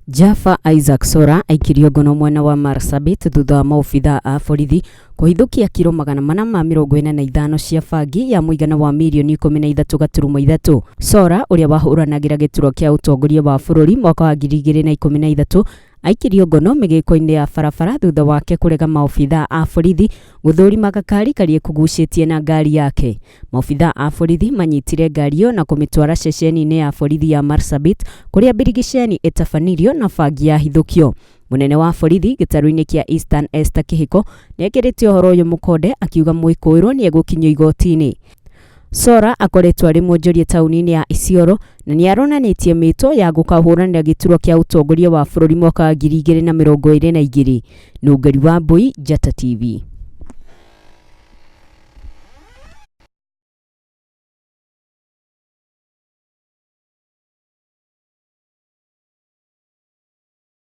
Jaffa Isaac Sora aikirio ngono mwena wa Marsabit thutha wa maobithaa a borithi kũhithũkia kiro 445 cia bangi ya mũigana wa mirioni 13.3. Sora ũrĩa wahũranagĩra gĩturwa kĩa ũtongoria wa bũrũri mwaka wa 2013 aikirio ngono mĩgĩko-inĩ ya barabara thutha wake kũrega maobithaa a borithi gũthũrima gakari karĩa ekũgucĩtie na ngari yake. Maobithaa a borithi manyitire ngari ĩyo na kũmĩtwara ceceni-inĩ ya borithi ya Marsabit kũrĩa mbirigiceni ĩtabanirio na bangi yahithũkio. Mũnene wa borithi gĩtarũ-inĩ kĩa Eastern Esther Kĩhĩko nĩekĩrĩte ũhoro ũyũ mũkonde akiuga mwĩkũĩrwo nĩegũkinyio igoti-inĩ. Sora akoretwo arĩ mwonjoria taũni-inĩ ya Isiolo na nĩaronanĩtie mĩto ya gũkahũranĩra gĩturwa kĩa ũtongoria wa bũrũri mwaka wa 2022. Nũngari Wambui, Njata TV.